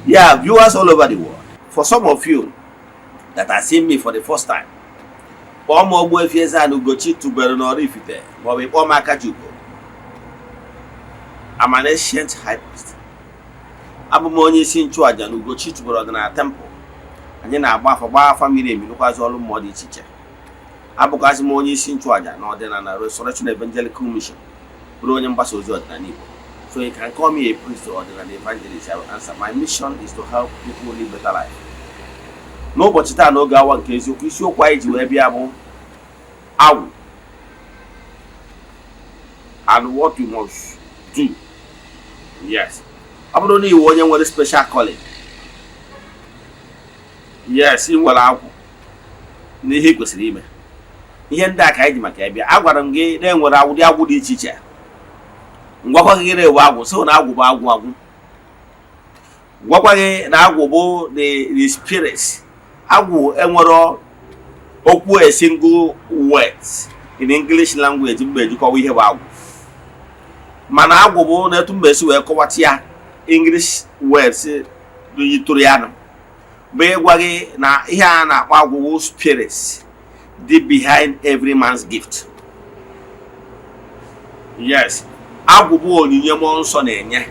Yeah, viewers all over the world. For some of you that are seeing me for the first time, kpọọ m Ogbuefi Eze-Ana Ugochi tubelu n'Oraifite maọbụ ịkpọọ m Akajiugo. I'm an ancient high priest. Abụ m onye isi nchụaja na Ugochi tubelu ọdịnala temple. Anyị na-agba afa, gbaa afa miri emi, rụkwazị ọrụ mmụọ dị iche iche. Abụkwazị m onye isi nchụaja na ọdịnala Restoration Evangelical Mission, bụrụ onye mgbasa ozi ọdịnala Igbo. So you can call me a priest or ọdịnala evangelist, I will answer. My mission is to help people live better life. N'ụbọchị taa, n'oge awa nke eziokwu, isiokwu anyị ji wee bịa bụ agwụ and what you must do. Yes, ọ bụrụ na iwu onye nwere special calling, yes, ị nwere agwụ na ihe ị kwesịrị ime, ihe ndị a ka anyị ji maka ya bịa. Agwara m gị na enwere agwụ dị, agwụ dị iche iche. Ngwakwa gị na-ewe agwụ so na agwụ bụ agwụ agwụ. Gwakwa gị na agwụ bụ the spirits. Agwụ enwero okwu, a single words in English language mgbe ejikọwa ihe bụ agwụ, mana agwụ bụ na etu mgbe esi wee kọwata ya, English words yitụrụ ya nụ bụ ịgwa gị na ihe a na-akpọ agwụ bụ spirits dị behind every man's gift. Yes, agwụ bụ onyinye mmụọ nsọ na-enye.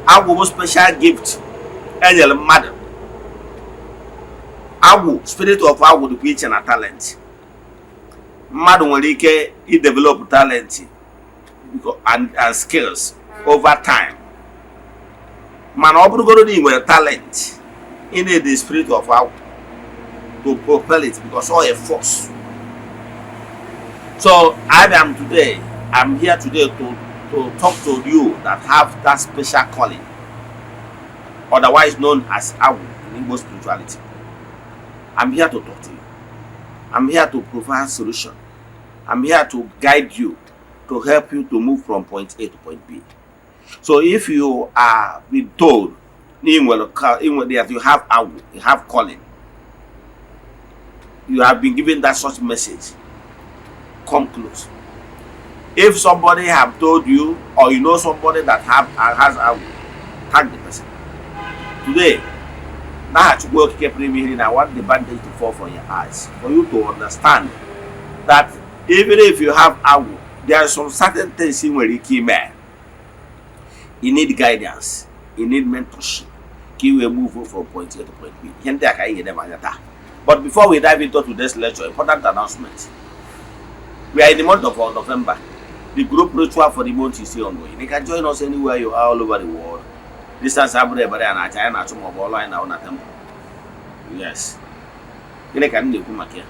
Agwụ bụ special gift enyere mmadụ. Agwụ, spirit of agwụ, dịkwa iche na talent. Mmadụ nwere ike idevelop talent and skills over time, mana ọ bụrụgoro na ị nwere talent, ị need the spirit of agwụ to propel it, because all a force. So I am today, I'm here today to talk to you that have that special calling, otherwise known as agwụ in Igbo spirituality. I'm here to talk to you. I'm here to provide solution. I'm here to guide you, to help you to move from point A to point B. So if you are being told that you have agwụ, you have calling, you have been given that such message, come close. If somebody have told you or you know somebody that have has agwụ, tag the person. Today, n'aha Chukwu Okike pụrụ ime ihe niile, I want the bandage to fall from your eyes for you to understand that even if you have agwụ, there are some certain things ị nwere ike ime. You need guidance, you need mentorship ka ị wee move from point A to point B. Ihe ndị a ka anyị ga-edeba anya taa. But before we dive into today's lecture, important announcement. We are in the month of November. The group ritual for the month is still ongoing. You can join us anywhere you are all over the world. Distance abụrụ ebere ya na-acha anyị na-achụ maọbụ ọlụ anyị na na temple. Yes, gịnị ka m na-ekwu maka ya?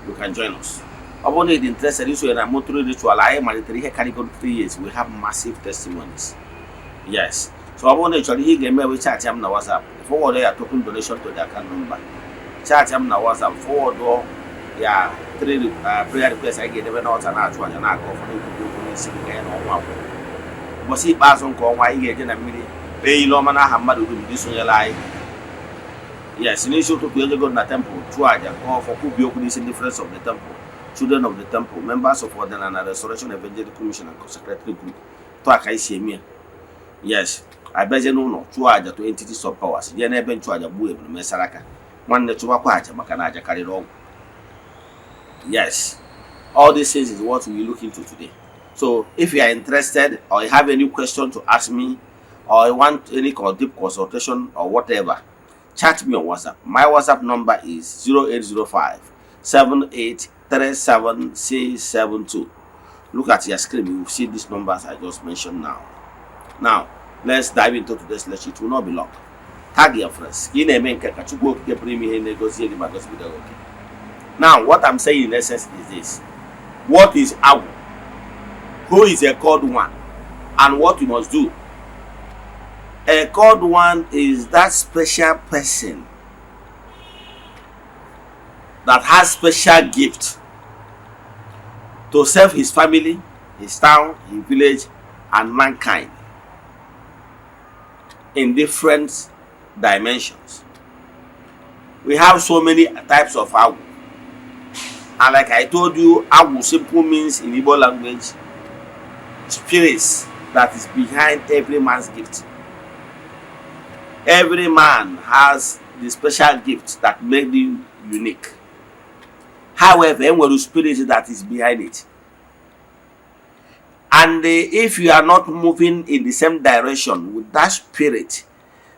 You can join us. Ọ bụrụ na ị dị interested isonye na monthly ritual anyị malitere ihe karịgoro 3 years, we have massive testimonies. Yes, so ọ bụrụ na ị chọrọ, ihe ị ga-eme bụ chat m na WhatsApp, forward ya token donation to the account number. Chat m na WhatsApp, forward ya three prayer request. Anyị ga-edebe n'ọta, na-achụ aja, na-akọ ụfọdụ nkwubi okwu n'isi gị ka ya n'ọnwa gwụ. Ụbọchị ikpeazụ nke ọnwa, anyị ga-eje na mmiri kpee ile ọma n'aha mmadụ dum ndị sonyere anyị. Yes, n'isi ụtụtụ ejego na temple, chụọ aja, kọọ ọfọ, kwubie okwu n'isi ndị friends of the temple, children of the temple, members of Ọdịnala Restoration Evangelical Mission and consecratory group. Tụọ aka isi eme ya. Yes, abịazie n'ụlọ, chụọ aja to entities of powers, jee n'ebe nchụaja, gbuo ebulu, mesara aka. Nwanne, chụbakwa aja, maka na aja karịrị ọgwụ. Yes, all these things is what we look into today. So if you are interested or you have any question to ask me or you want any deep consultation or whatever, chat me on WhatsApp. My WhatsApp number is 0805 7837672. Look at your screen, you will see these numbers I just mentioned now. Now let's dive into today's lecture. It will not be long. Tag your friends. Ka ị na-eme nke ka Chukwu Okike pụrụ ime ihe na-egozie gị ma gosibido gị oke. Now, what I'm saying in essence is this: what is agwụ? Who is a called one and what you must do? A called one is that special person that has special gift to serve his family, his town, his village and mankind in different dimensions. We have so many types of agwụ. And like I told you, agwụ simple means in Igbo language, spirits that is behind every man's gift. Every man has the special gift that make them unique. However, enwere spirit that is behind it. And if you are not moving in the same direction with that spirit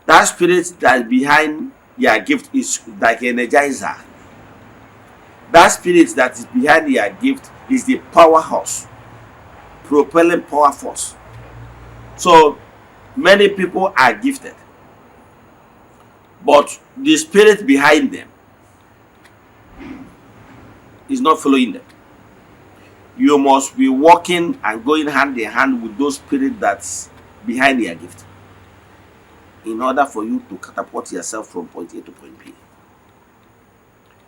that is behind your gift is like energizer. That spirit that is behind your gift is the powerhouse, propelling power force. So many people are gifted, but the spirit behind them is not following them. You must be working and going hand in hand with those spirit that's behind your gift in order for you to catapult yourself from point A to point B.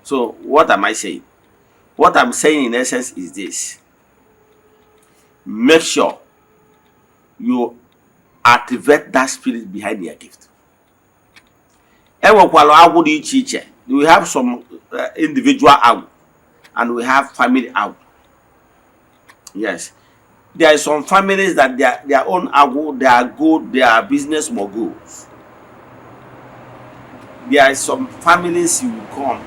So, what am I saying? What I'm saying in essence is this: make sure you activate that spirit behind your gift. Enwekwara agwụ dị iche iche. We have some individual agwụ and we have family agwụ. Yes, there are some families that their own agwụ, they are good, they are business moguls. There are some families you will come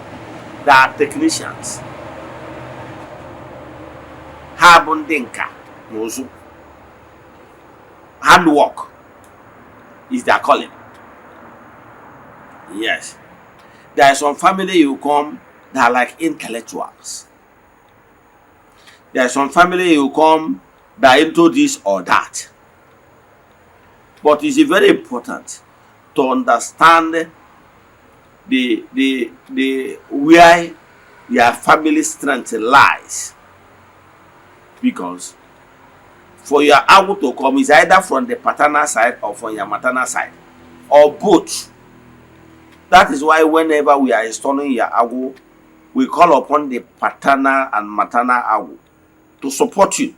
that are technicians. Ha bụ ndị nka na ụzụ. Handwork is their calling. Yes, there are some family you come that are like intellectuals. There are some family you come that are into this or that. But it's very important to understand the where your family strength lies, because for your agwụ to come is either from the paternal side or from your maternal side or both. That is why whenever we are installing your agwụ, we call upon the paternal and maternal agwụ to support you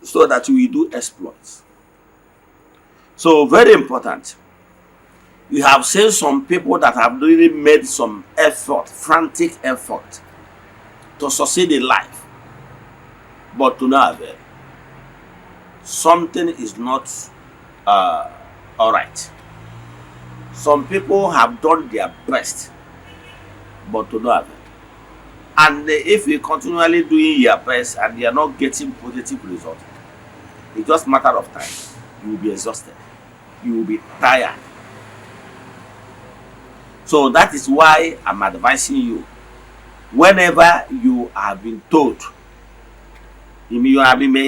so that you will do exploits. So very important. You have seen some people that have really made some effort, frantic effort to succeed in life, but to no avail. Something is not all right. Some people have done their best, but to no avail. And if you continually doing your best and you are not getting positive result, it's just matter of time. You will be exhausted. You will be tired. So that is why I'm advising you. Whenever you have been told, you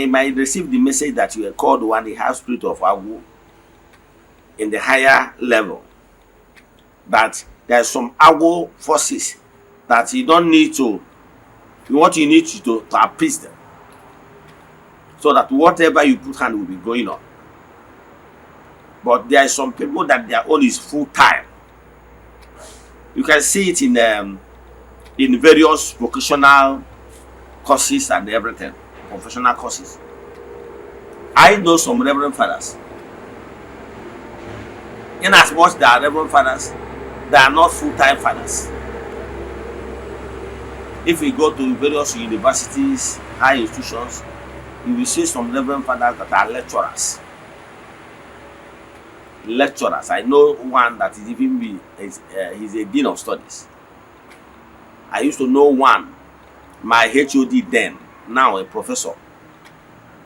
might receive the message that you are called one, the house spirit of agwụ in the higher level, that there are some agwụ forces that you don't need to, what you need to appease them, so that whatever you put hand will be going on. But there are some people that their own is full time. You can see it in various vocational courses and everything, professional courses. I know some reverend fathers. In as much they are reverend fathers, they are not full-time fathers. If you go to various universities, high institutions, you will see some reverend fathers that are lecturers. Lecturers. I know one that is even be is, he's a dean of studies. I used to know one, my HOD then, now a professor.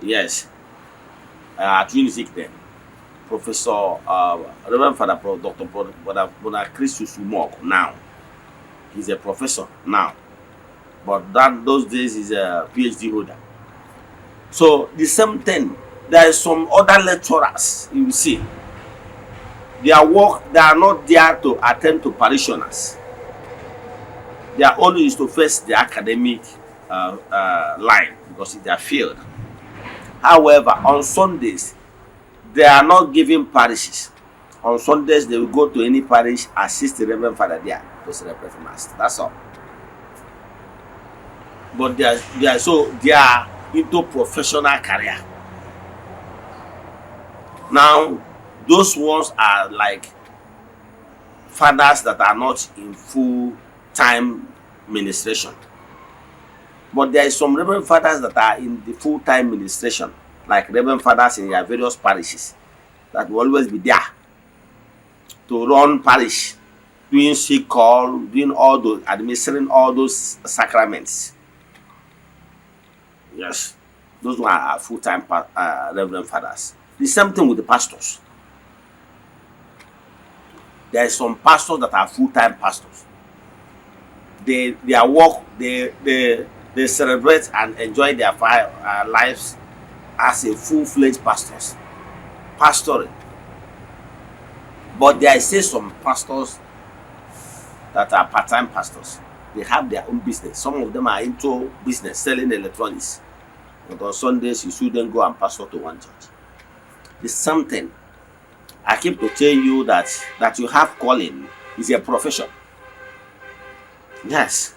Yes, at Unizik then. Professor Reverend Father Dr. Brother Christus Umok now. He's a professor now. But that those days he's a PhD holder. So the same thing, there is some other lecturers you will see. Their work, they are not there to attend to parishioners. Their only is to face the academic line because it's their field. However, on Sundays, they are not giving parishes. On Sundays, they will go to any parish, assist the Reverend Father there to celebrate Mass. That's all. But they are into professional career. Now, those ones are like fathers that are not in full time ministration. But there is some reverend fathers that are in the full time ministration, like reverend fathers in their various parishes, that will always be there. to run parish, doing sick call, doing all those, administering all those sacraments. Yes, those one are full-time reverend fathers. The same thing with the pastors. There are some pastors that are full-time pastors. They their work, they celebrate and enjoy their lives as a full-fledged pastors, pastoring. But there are still some pastors that are part-time pastors. They have their own business. Some of them are into business, selling electronics. But on Sundays, you see them go and pastor to one church. It's something. I keep to tell you that you have calling is a profession. Yes.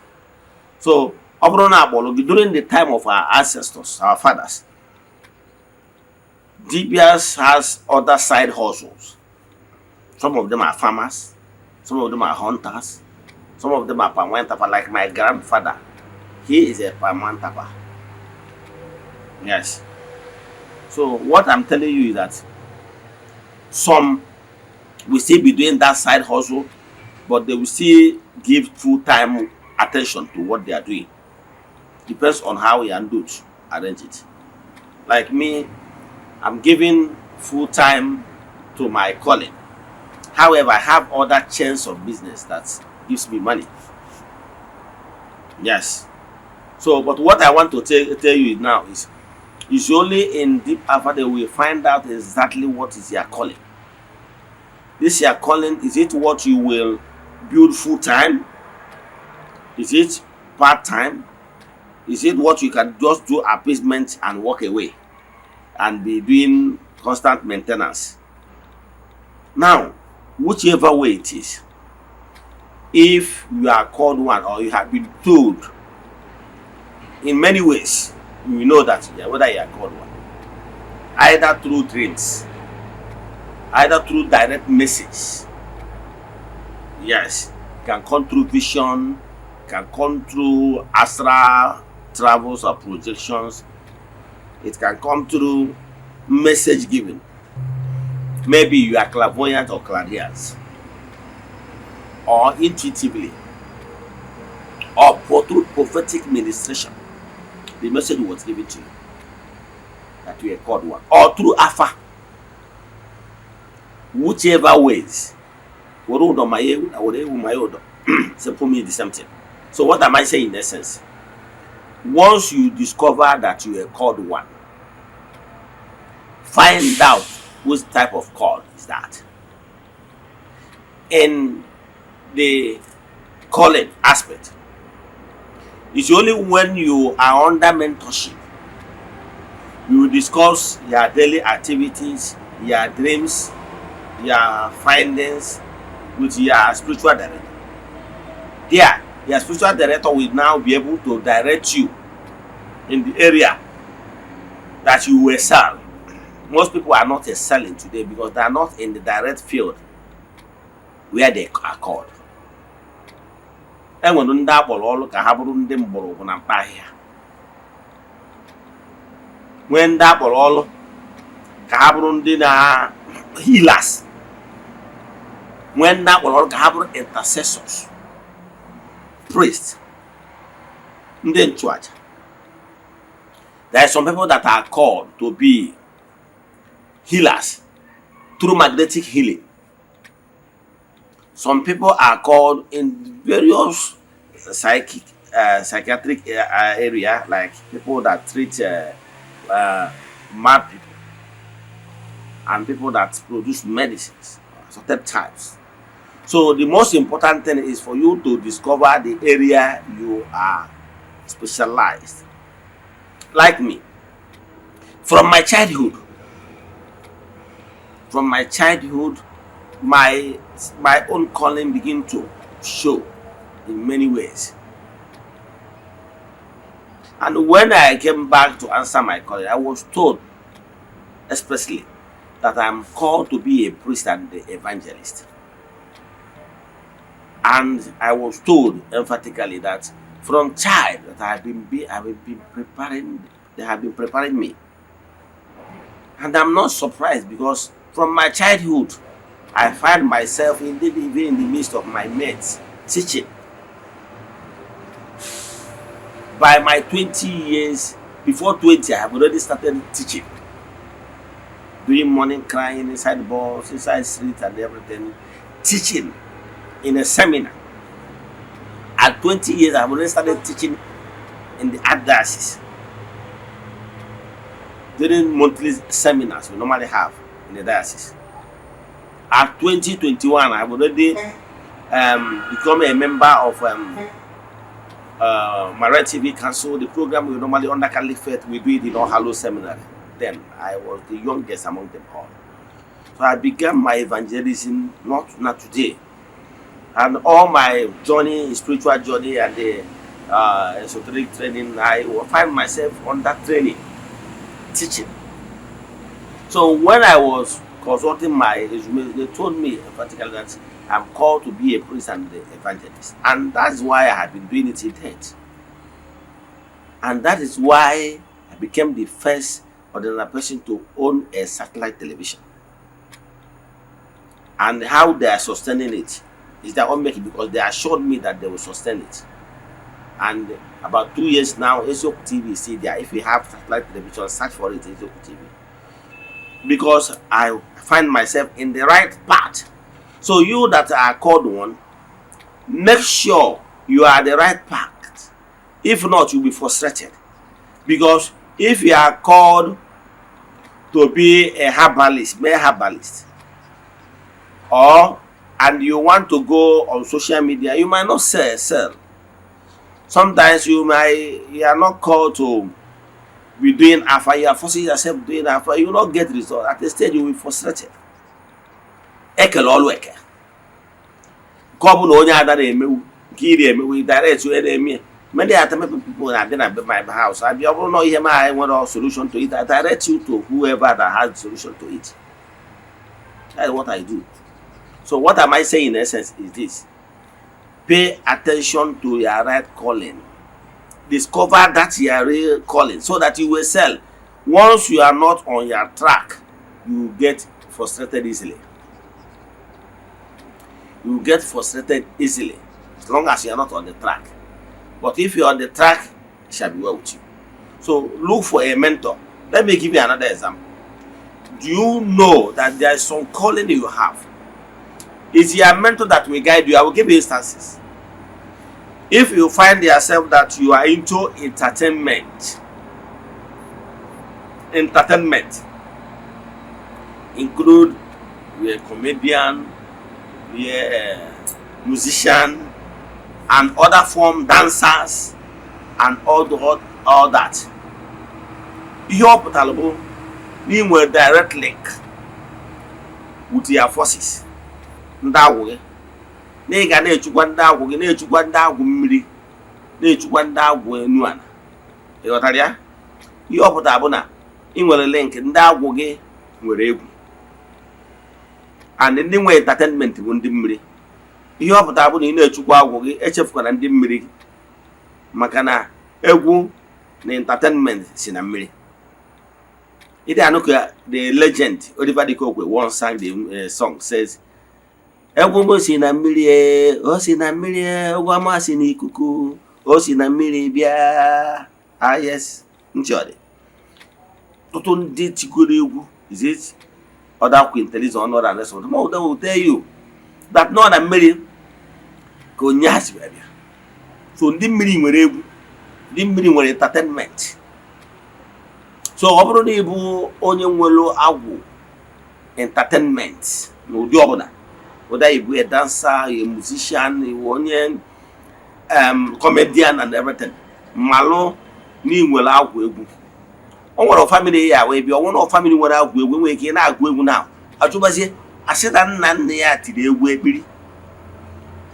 So, ọ bụrụ na akpọrọ gị during the time of our ancestors, our fathers, dibias has other side hustles. Some of them are farmers, some of them are hunters, some of them are palm wine tapper, like my grandfather. He is a palm wine tapper. Yes. So what I'm telling you is that some will still be doing that side hustle, but they will still give full-time attention to what they are doing. Depends on how you arrange it. Like me, I'm giving full time to my calling. However, I have other chains of business that gives me money. Yes. So, but what I want to tell you now is, it's only in deep afa that we find out exactly what is your calling. This your calling, is it what you will build full time? Is it part time? Is it what you can just do appeasement and walk away and be doing constant maintenance? Now, whichever way it is, if you are called one or you have been told in many ways, you know that, yeah, whether you are called one, either through dreams, either through direct message. Yes, can come through vision, can come through astral travels or projections. It can come through message giving. Maybe you are clairvoyant or clairvoyant, or intuitively, or through prophetic ministration. The message was given to you that you are called one, or through afa. Whichever ways. Were ụdọ ma ya ewu na were ewu ma ya ụdọ. Simple mean the same thing. So what am I saying in essence? Once you discover that you are called one, find out which type of call is that. In the calling aspect, it's only when you are under mentorship you will discuss your daily activities, your dreams, your findings with your spiritual director. There, your spiritual director will now be able to direct you in the area that you will excel. Most people are not excelling today because they are not in the direct field where they are called. E nwere ndị akpọrọ ọrụ ka ha bụrụ ndị mgbọrọgwụ na mkpa ahịhịa, nwee ndị akpọrọ ọrụ ka ha bụrụ ndị na healers, nwee ndị akpọrọ ọrụ ka ha bụrụ intercessors, priests, ndị nchụaja. There are some people that are called to be healers through magnetic healing. Some people are called in various psychic psychiatric area, like people that treat mad people and people that produce medicines, certain types. So the most important thing is for you to discover the area you are specialized. Like me, from my childhood, my own calling begin to show in many ways. And when I came back to answer my calling, I was told expressly that I'm called to be a priest and the evangelist. And I was told emphatically that from child that I have been preparing, they have been preparing me. And I'm not surprised because from my childhood, I find myself indeed even in the midst of my mates teaching. By my 20 years, before 20, I have already started teaching. Doing morning crying inside the bus, inside street and everything. Teaching in a seminar. At 20 years, I have already started teaching in the archdiocese. During monthly seminars we normally have in the diocese. At 2021, I have already become a member of Maria TV Council, the program we normally under Catholic Faith, we do it in All Hallows Seminary. Then I was the youngest among them all. So I began my evangelism not today. And all my journey, spiritual journey, and the esoteric training, I will find myself on that training, teaching. So when I was consulting my resume, they told me emphatically that I'm called to be a priest and the evangelist. And that's why I have been doing it till date. And that is why I became the first ordinary person to own a satellite television. And how they are sustaining it is their own making, because they assured me that they will sustain it. And about 2 years now, Eziokwu TV is still there. If you have satellite television, search for it, Eziokwu TV. Because I find myself in the right path. So you that are called one, make sure you are the right path. If not, you'll be frustrated. Because if you are called to be a herbalist, male herbalist, or and you want to go on social media, you might not sell. Sometimes you are not called to be doing afa, you are forcing yourself doing afa, you will not get result. At a stage, you will be frustrated. Ekele ọlụ eke. Nke ọ bụla onye ada na-emewu, nke iri emewu, direct onye na-eme ya. Many a time people na-abịa na my house, abịa, ọ bụrụ na ihe m anyị nwere solution to it, I direct you to whoever that has the solution to it. That is what I do. So what am I saying in essence is this: pay attention to your right calling. Discover that your real calling so that you will sell. Once you are not on your track, you get frustrated easily. You get frustrated easily as long as you are not on the track. But if you're on the track, it shall be well with you. So look for a mentor. Let me give you another example. Do you know that there is some calling you have? It's your mentor that will guide you. I will give you instances. If you find yourself that you are into entertainment, entertainment include you're a comedian, you're a musician, and other form dancers, and all that. Ihe ọ pụtara bụ na ị nwere direct link with your forces, ndị agwụ gị, na ị ga na-echukwa ndị agwụ gị, na-echukwa ndị agwụ mmiri, na-echukwa ndị agwụ enu ala. Ị ghọtara ya? Ihe ọ pụtara bụ na ị nwere link, ndị agwụ gị nwere egwu, and ndị nwe entertainment bụ ndị mmiri. Ihe ọ pụtara bụ na ị na-echukwa agwụ gị, echefukwana ndị mmiri gị, maka na egwu na entertainment si na mmiri. Ịdị anụ ka the legend Oliver De Coque once sang the song says, "Egwu m si na mmiri e, o si na mmiri e, egwu ọma si n'ikuku, o si na mmiri bịa." Ah yes, ntị ọ dị. Ọtụtụ ndị tigoro egwu, is it other Queen Theresa Ọnụọra and rest of them, all of them will tell you that nọ na mmiri ka onye ha si wee bịa. So ndị mmiri nwere egwu, ndị mmiri nwere entertainment. So ọ bụrụ na ị bụ onye nwere agwụ entertainment n'ụdị ọbụla, whether you be a dancer, a musician, ị onye comedian and everything, malụ na ị nwere agwụ egwu. O nwere family ya wee bịa, ọ nwere family nwere agwụ egwu, nwere ike ị na-agụ egwu na achụbazie, asị na nna nna ya tiri egwu ekpiri,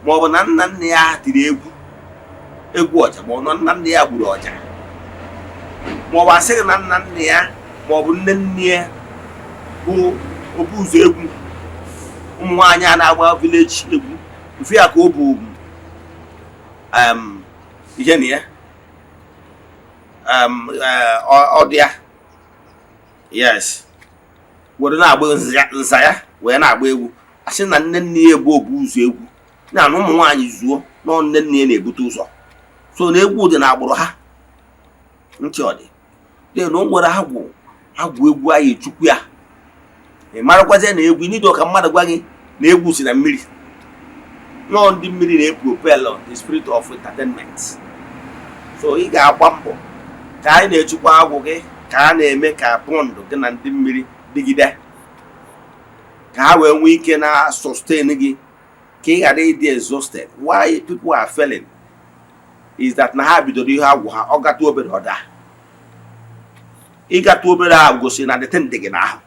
maọbụ na nna nna ya tiri egwu egwu ọja, maọbụ na nna nna ya gburu ọja, maọbụ asịghị na nna nna ya maọbụ nne nne ya bụ obu ụzọ egwu ụmụ nwaanyị a na-agba village egwu mfe ya ka o bụ ihe na ya ọ dị ya, yes, were na-agba nza ya wee na-agba egwu. Asị na nne nne ya ebu obu ụzọ egwu na na ụmụ nwaanyị zuo nọ, nne nne ya na-ebute ụzọ. So na egwu dị n'agbụrụ ha. Ntị ọ dị dị na o nwere agwụ, agwụ egwu anyị echukwu ya. Ị marakwazie na egwu nido ka mmadụ gwa gị na egwu si na mmiri nọọ. Ndị mmiri na-epropel the spirit of entertainment. So ị ga-agba mbọ ka anyị na-echukwa agwụ gị, ka a na-eme ka bond gị na ndị mmiri dịgide, ka ha wee nwee ike na sustain gị, ka ị ghara ịdị exhausted. Why people are failing is that na ha bidoro ihe agwụ ha, ọ gata obere, ọda ịgata obere ahụ gosi na the thing dị gị n'ahụ,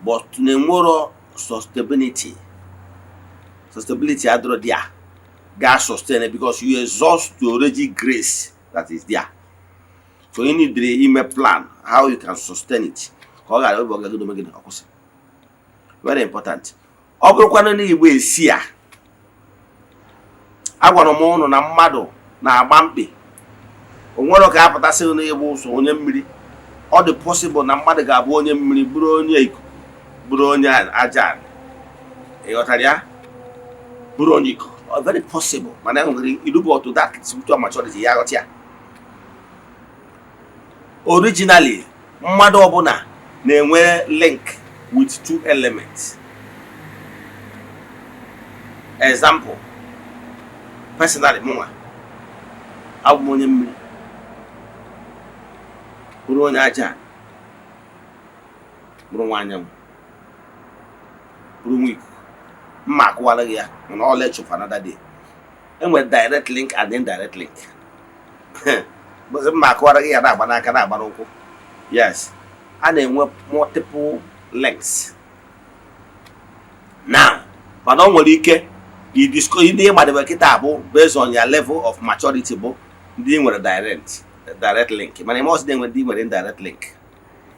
but na enwero sustainability. Sustainability adịrọ there ga sustain because you exhaust the already grace that is there. So you need to ime plan how you can sustain it, ka ọ ghara ebe ọ gagido megide ọkwụsị. Very important. Ọ bụrụkwanụ na Igbo esi a, agwara m ụnụ na mmadụ na-agba mkpị, o nwere ka apụtasị n'ịgba ụsọ onye mmiri. Ọ dị possible na mmadụ ga-abụ onye mmiri, bụrụ onye ikuku, bụrụ onye aja anị. Ị ghọtara ya? Bụrụ onye ikuku. Ọ very possible, mana e nwere irubu to that spiritual maturity ya ghọta ya. Originally, mmadụ ọbụla na-enwe link with two elements. Example, personally, mụnwa abụ m onye mmiri, bụrụ onye aja, bụrụ nwa anyanwụ, bụrụ nwa ikuku. Mma akụwara gị ya, mana ọ lecture for another day. Enwere direct link and indirect link. Bụzi mma akụwara gị ya na-agba n'aka, na-agba n'ụkwụ. Yes, a na-enwe multiple links now, mana o nwere ike ndị ịgbadebe kịta bụ based on your level of maturity, bụ ndị nwere direct link, mana ime ọsị na-enwe ndị nwere indirect link.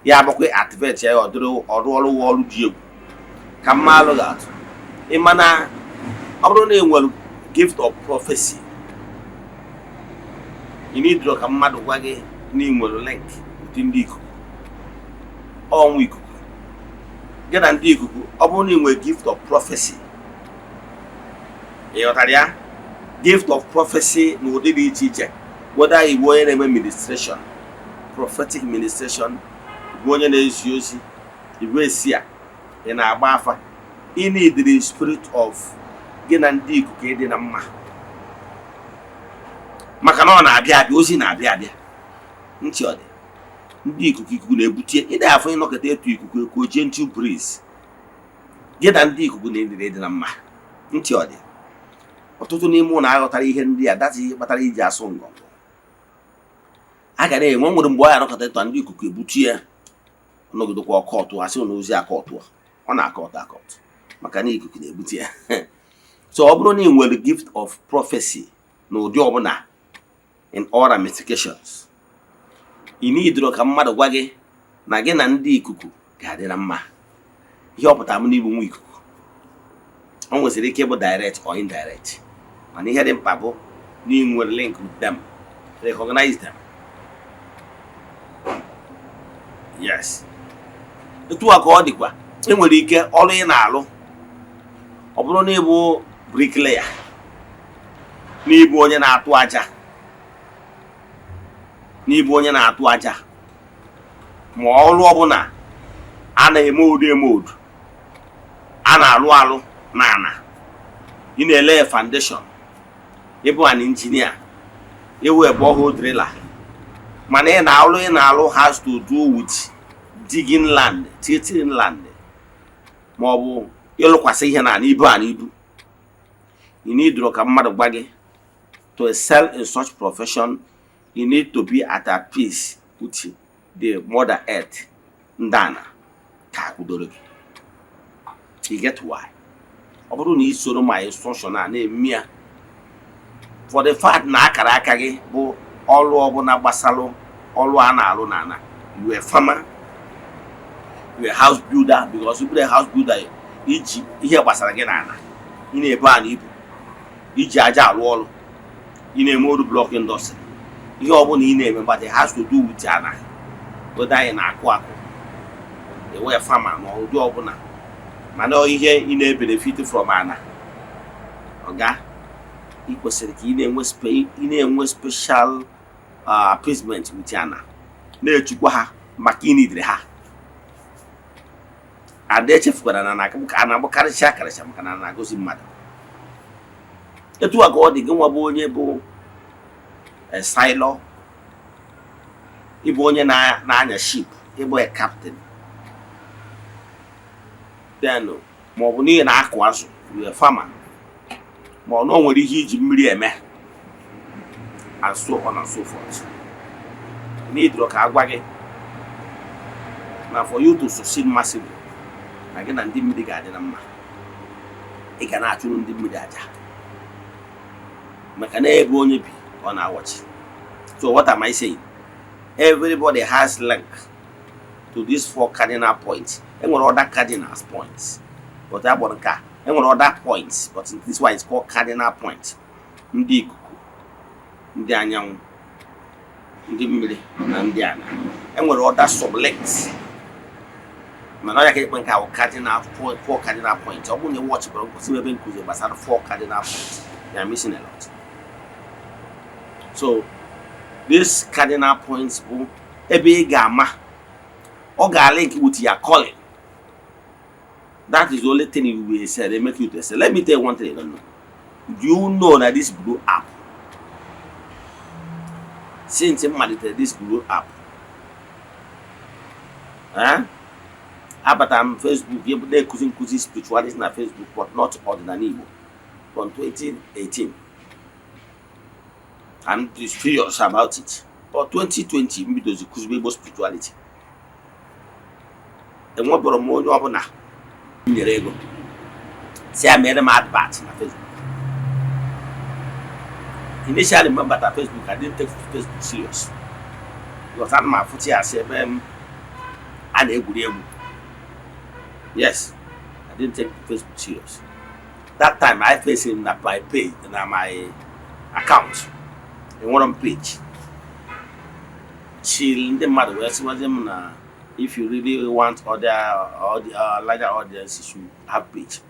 Ya bụkwa activate ya, ọ dịrị ọrụ ọrụ ọrụ dị egwu ka mma alụ ga-atụ. Ịma na ọ bụrụ na ị nwere gift of prophecy, ị need ka mmadụ gwa gị na ị nwere link with ndị ikuku, ọnwa ikuku gị na ndị ikuku. Ọ bụrụ na ị nwere gift of prophecy, ị ghọtara ya? Gift of prophecy na ụdị dị iche iche, whether ị bụ onye na-eme ministration, prophetic ministration, bụ onye na-ezi ozi, ịbụ esi a ị na-agba afa, ị need the spirit of gị na ndị ikuku ịdị na mma, maka na ọ na-abịa abịa, ozi na-abịa abịa. Ntị ọ dị, ndị ikuku, ikuku na-ebute ị na-afụ ịnọkọta etu ikuku ekuo, gentle breeze. Gị na ndị ikuku na-edere ịdị na mma. Ntị ọ dị, ọtụtụ n'ime ụlọ aghọtara ihe ndị a datị, ihe kpatara iji asụ ngọngọ a ga na-enwe. Nwere mgbe ọ ya anọkọta ịtọ ndị ikuku ebutu ya, ọnọgidekwa ọkọtụ, asị na ozi akọtụ, ọ na-akọtụ akọtụ maka na ikuku na-ebute ya. So ọ bụrụ na ị nwere gift of prophecy na ụdị ọbụla, in all ramifications, ị need ka mmadụ gwa gị na gị na ndị ikuku ga-adị na mma. Ihe ọ pụtara m n'igbu nwa ikuku, o nwesịrị ike ịbụ direct or indirect, mana ihe dị mkpa bụ na ị nwere link with them. Recognize them. Yes, etu a ka ọ dịkwa. E nwere ike ọrụ ị na-alụ, ọ bụrụ na ịbụ bricklayer, na ịbụ onye na-atụ aja, na ịbụ onye na-atụ aja, ma ọrụ ọbụla a na-eme odu eme odu, a na-alụ alụ na ana, ị na-ele foundation, ịbụ an engineer, ịwụ borehole driller, mana ị na-alụ, ị na-alụ has to do with digging land, tilting land, ma ọ bụ ịlụkwasị ihe na ibu a n'ibu, you need ka mmadụ gwa gị. To excel in such profession, you need to be at a peace with the mother earth, ndị ana ka akwụdoro gị. You get why? Ọ bụrụ na ị soro ma instruction a na-eme ya, for the fact na akara aka gị bụ ọrụ ọbụla gbasalụ ọrụ a na-alụ na ana, you a farmer, you a house builder, because you a house builder, iji ihe gbasara gị n'ala, ị na-ebu ana ibu, iji aja arụ ọrụ, ị na-eme ọrụ block industry, ihe ọbụla ị na-eme, but it has to do with ana, whether anyị na-akụ akụ, ewe farmer na ụdị ọbụla. Mana ọ ihe ị na-ebenefit from ana ọga, ị kwesịrị ka ị na-enwe special appeasement with ana, na-echukwa ha maka ịnidere ha. Ada echefukwara na na ka a na-agbụkarịcha akarịcha maka na a na-agọzi mmadụ. Etu a ka ọ dị gị nwa bụ onye bụ sailor, ịbụ onye na-anya ship, ịbụ a captain, then ma ọ bụ n'ihi na-akụ azụ, you a farmer, ma ọ na o nwere ihe iji mmiri eme, and so on and so forth. N'idoro ka agwa gị na for you to succeed massively, na gị na ndị mmiri ga-adị na mma. Ị ga na-achụrụ ndị mmiri aja maka na ebe onye bi ọ na-awọchi. So what am I saying? Everybody has link to these four cardinal points. Enwere other cardinal points, but a gbọrọ nke a. Enwere other points, but this one is called cardinal point: ndị ikuku, ndị anyanwụ, ndị mmiri na ndị ala. Enwere other sublinks, mana ọ ya ka ekpe nke ahụ cardinal four, four cardinal points. Ọ bụrụ na ị watch bụrụ nkwụsị ebe nkụzi gbasara four cardinal points, you are missing a lot. So this cardinal points bụ ebe ị ga-ama ọ ga-link with your calling. That is the only thing you will say they make you to say. Let me tell you one thing you don't know. Do you know that this blue app, since m malitere this blue app, eh, abatara m Facebook ebe na-ekuzi nkuzi spirituality na Facebook, but not ọdịnala Igbo, from 2018. I'm serious about it. But 2020 m bidozi kụzibe Igbo spirituality. Enwebụrụ m onye ọbụla m nyere ego si ya mere m advert na Facebook. Initially, mgbe m batara Facebook, I didn't take Facebook serious because ana m afụta ya asị ebe m a na-egwuri egwu. Yes, I didn't take Facebook serious that time. I faced him na my page, na my account, enwere m page till ndị mmadụ wee sịwazie m na if you really want other larger audience, you should have page.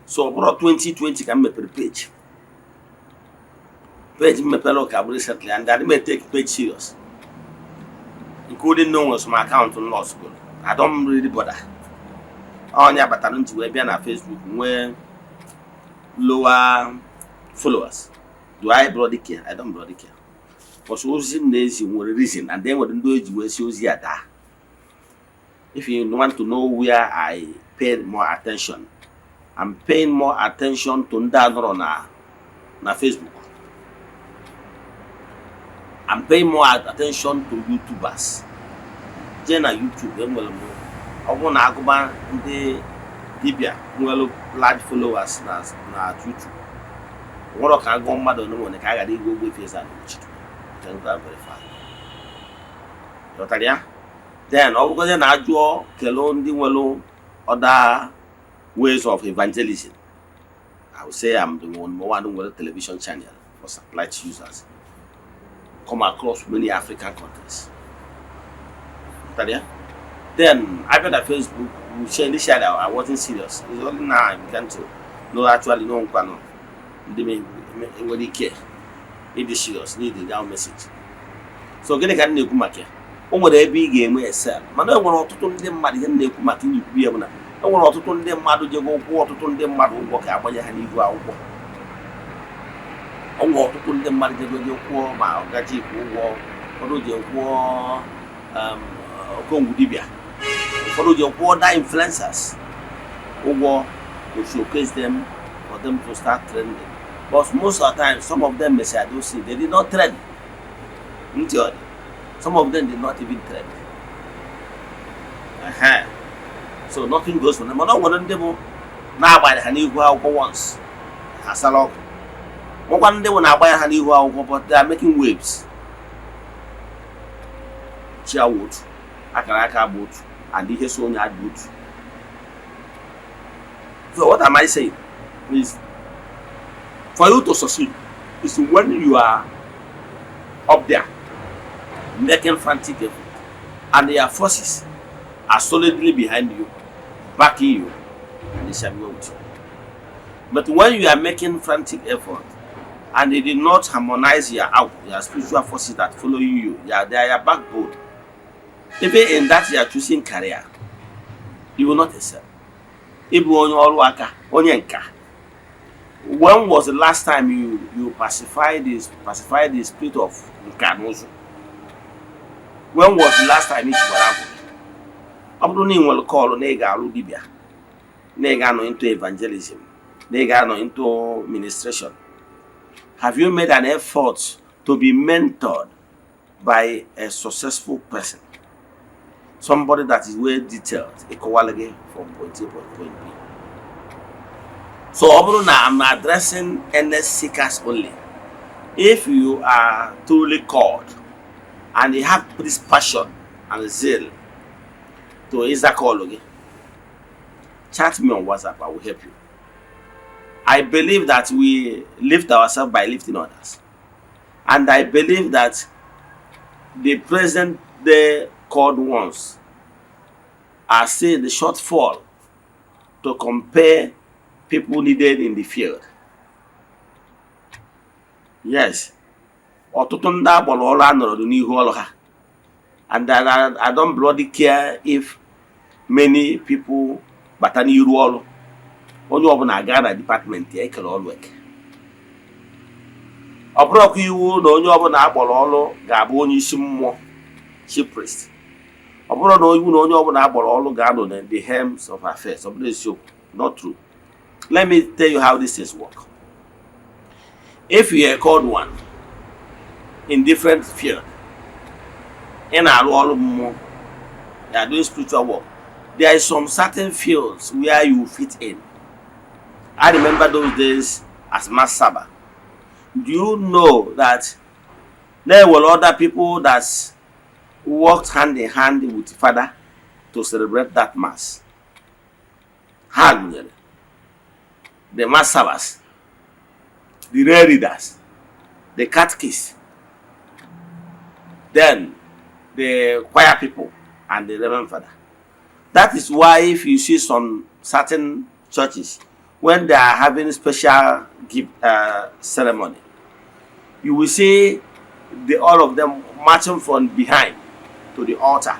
So ọ bụrụ 2020 ka m mepere page. Page m mepere ụka bụ recently, and I didn't take page serious, including no nwere some account lost go. I don't really bother. Onye batara ntị wee bịa na Facebook nwee lower followers. Do I bloody care? I don't bloody care, because ozi m na-ezi nwere reason, and then nwere ndị eji wee si ozi a daa. If you want to know where I pay more attention, I'm paying more attention to ndị a nọrọ na Facebook. I'm paying more attention to YouTubers. Jee na YouTube, enwere m, ọ bụrụ na agụba ndị dibịa nwere large followers na YouTube, nwere ka agụọ mmadụ ole nwere ka a ghara igwe ogbe Eze Ugochukwu. Can go and verify. Ghọtara ya? Then ọ bụrụgodị na ajụọ kelee ndị nwere other ways of evangelism, I will say I'm the one nwere television channel for satellite users come across many African countries. Ghọtara ya? Then abịa na Facebook, we initially I wasn't serious. It's only now I began to know, actually know nkwanụ ndị nwere ike ịdị serious need that message. So gịnị ka m na-ekwu maka ya? O nwere ebe ị ga-enwe excel, mana e nwere ọtụtụ ndị mmadụ. Ihe m na-ekwu maka ikwu ya bụ na e nwere ọtụtụ ndị mmadụ jego kwụọ ọtụtụ ndị mmadụ ụgwọ ka agbanye ha n'ihu akwụkwọ. O nwere ọtụtụ ndị mmadụ jego je kwụọ ma ọgaji kwụ ụgwọ, ụfọdụ je kwụọ okongwu dibịa, ụfọdụ je kwụọ other influencers ụgwọ to showcase them, for them to start trending. But most of the time, some of them may those things, they did not trend. Ntị ọ dị, some of them did not even trend. So nothing goes for them. Mana ọ nwere ndị bụ na-agbanye ha n'ihu akwụkwọ once, ha sara ọkụ. Nwekwa ndị bụ na-agbanye ha n'ihu akwụkwọ, but they are making waves. Chi awụ otu, akara aka bụ otu, and ihe so onye adị otu. So what am I saying is, for you to succeed is when you are up there making frantic effort and your forces are solidly behind you, backing you. And it shall be well with you. But when you are making frantic effort and they did not harmonize your out, your spiritual forces that follow you, they are your backbone. Even in that you are choosing career, you will not excel. Ịbụ onye ọrụ aka, onye nka. When was the last time you pacified the spirit of nka na ụzụ? When was the last time ị chikwara agwụ? Ọ bụrụ na ị nwere call na ị ga-alụ dibịa, na ị ga-anọ into evangelism, na ị ga-anọ into ministration, have you made an effort to be mentored by a successful person, somebody that is well detailed, ịkọwala gị from point A to point B? So ọ bụrụ na I'm addressing earnest seekers only. If you are truly called and you have this passion and zeal to ịza call gị, chat me on WhatsApp. I will help you. I believe that we lift ourselves by lifting others, and I believe that the present day called ones are still the shortfall to compare people needed in the field. Yes, ọtụtụ ndị agbara ọrụ anọrọ n'ihu ọrụ ha, and I don't bloody care if many people bata n'iru ọrụ. Onye ọbụla aga na department ya ekere ọrụ eke. Ọ bụrụkwa iwu na onye ọbụla akpọrọ ọrụ ga-abụ onye isi mmụọ, chief priest. Ọ bụrụ na iwu na onye ọbụla akpọrọ ọrụ ga-anọ na the helms of affairs, ọ bụrụ eziokwu, not true. Let me tell you how this things work. If you are called one in different field, ị na-arụ ọrụ mmụọ, you are doing spiritual work, there is some certain fields where you fit in. I remember those days as mass server. Do you know that there were other people that worked hand in hand with Father to celebrate that mass? Ha gụnyere the mass servers, the lay readers, the catechists, then the choir people and the reverend father. That is why if you see some certain churches, when they are having special gift ceremony, you will see the all of them marching from behind to the altar.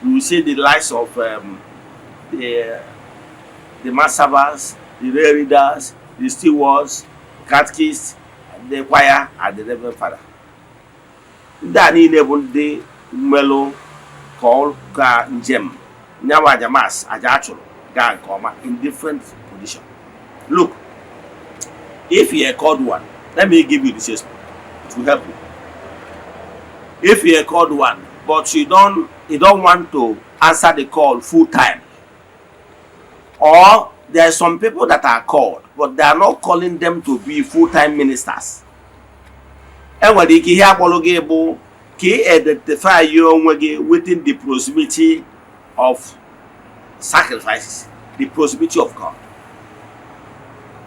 You will see the likes of the mass servers, the lay readers, the stewards, catechists, the choir and the reverend father. Ndị a niile bụ ndị mmelụ ka ọ ka njem nyawa aja mass, aja achụrụ gaa nke ọma in different position. Look, if you are called one, let me give you this example. It will help you. If you are called one but you don't want to answer the call full time, or there are some people that are called but they are not calling them to be full-time ministers, enwere ike ihe akpọrọ gị bụ ka ị identify onwe gị within the proximity of sacrifices, the proximity of God,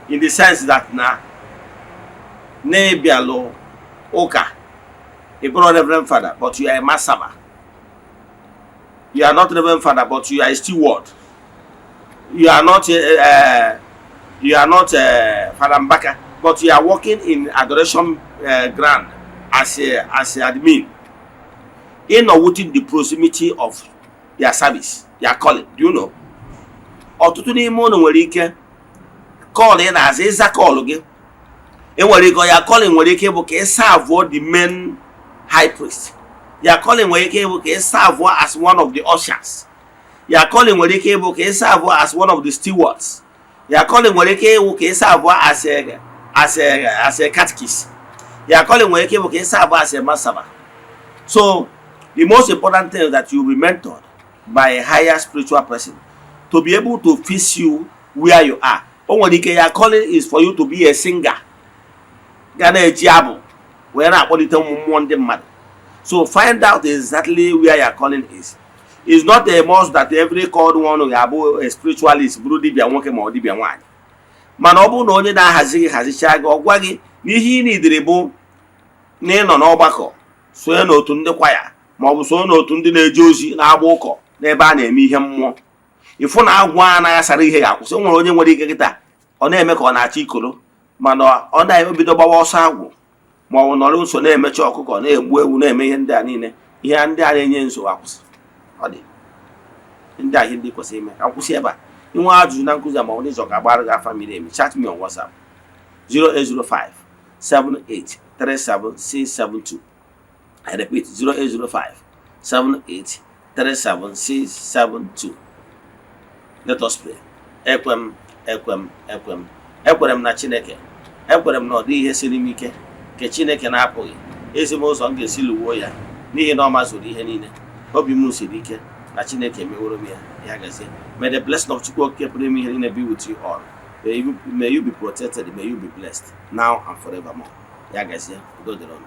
in the sense that na na-ebialụ ụka, ị bụrụ reverend father but you are a mass server. You are not reverend father but you are a steward. You are not Father Mbaka, but you are working in adoration ground as a admin in or within the proximity of their service, their calling. Do you know, ọtụtụ n'ime ụnụ nwere ike call ị na-aza, ịza call gị, enwere ike ya calling nwere ike ịbụ ka ị serve the main high priest. Ya calling nwere ike ịbụ ka ị serve as one of the ushers. Ya calling nwere ike ịbụ ka ị serve as one of the stewards. Ya calling nwere ike ịwụ ka ị serve as a catechist. Ya calling nwere ike ịbụ ka ị serve as a mass server. So the most important thing is that you be mentored by a higher spiritual person to be able to fix you where you are. O nwere ike ya calling is for you to be a singer ga na-eji abụ wee na-akpọlite ụmụ mmụọ ndị mmadụ. So find out exactly where your calling is. It's not a must that every called one ga-abụ a spiritualist, bụrụ dibịa nwoke ma ọ dibịa nwaanyị. Mana ọ bụrụ na onye na-ahazi gị hazichaa gị, ọ gwa gị na ihe ị nidiri bụ na ịnọ n'ọgbakọ, sonye n'otu ndị kwaya, ma ọ bụ sonye n'otu ndị na-eje ozi na-agba ụkọ n'ebe a na-eme ihe mmụọ. Ịfụ na agwụ a na-aghasara ihe ga-akwụsị. O nwere onye nwere ike kịta ọ na-eme ka ọ na-achọ ikoro, mana ọ na-ebido gbawa ọsọ agwụ, ma ọ bụ nọrọ nso na-emechi ọkụkọ, na-egbu ewu, na-eme ihe ndị a niile. Ihe ndị a na-enye nsogbu akwụsị. Ọ dị ndị a ihe ndị kwesịrị ime. Ka m kwụsị ebe a. Inwe ajụjụ na nkụzi a, ma ọ bụ n'ịchọ ka agbara gị afa miri emi, chat me on WhatsApp 0805 7837672. I repeat, 0805 7837672. Let us pray. Ekwe m, ekwe m, ekwe m, ekwere m na Chineke. Ekwere m na ọ dịghị ihe siri m ike nke Chineke na-apụghị ezi m ụzọ m ga-esi lụwuo ya, n'ihi na ọ mazuru ihe niile. Obi m siri ike na Chineke emeworo m ya. Ya gazie. May the blessing of Chukwu Okike pụrụ ime ihe niile be with you all. May you be protected, may you be blessed now and forevermore. Ya gazie, udo dịrị unu.